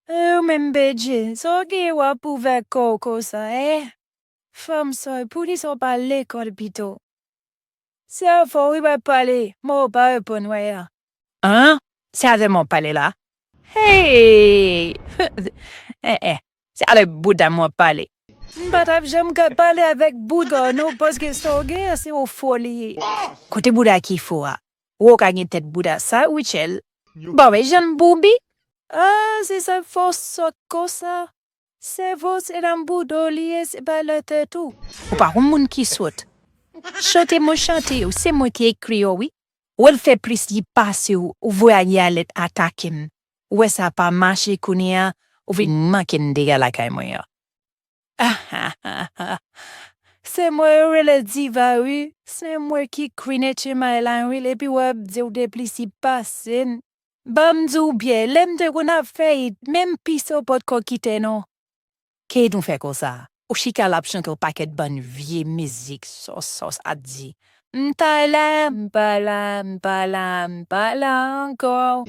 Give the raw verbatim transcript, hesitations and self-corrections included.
E ou menm Bedjine, sa w gen w ap ouvè kò w konsa, en? Fanm sa, poukisa w pa al lekòl pito? Se avè w wi m ap pale, men w pa reponn mwen an. An? Se avè mwen w ap pale la? Hey! Eh, eh, se avèk bouda m w ap pale. M pa t ap janm ka pale avèk bouda w non, paske sa w gen an se yon fo li ye. Kote bouda ki fo a? Ou ka gen tèt bouda sa, Rutshelle. Ba wè jan m boubi? Ah, se sa k fè w sòt konsa. Sèvo w se nan bouda w li ye, se pa nan tèt ou. Ou pa yon moun ki sòt. Chante mwen chante yo, se mwen ki ekri yo wi. Ou wè l fè plis li pase w, ou voye a lèt atake m. Ou wè sa pa mache kounye a, ou vin manke m dega lakay mwen an. Se mwen yo rele diva wi, se mwen ki Queen H M I la wi, epi w ap di w de plis li pase m. Ban m di w byen, lè m te konn ap fè it, menm pis yo potko kite non. Ki it ou fè konsa? Ou chita la ap chante yon pakèt bann vye mizik sòs sòs ap di, m ta la, m pa la, m pa la, m pa la ankò.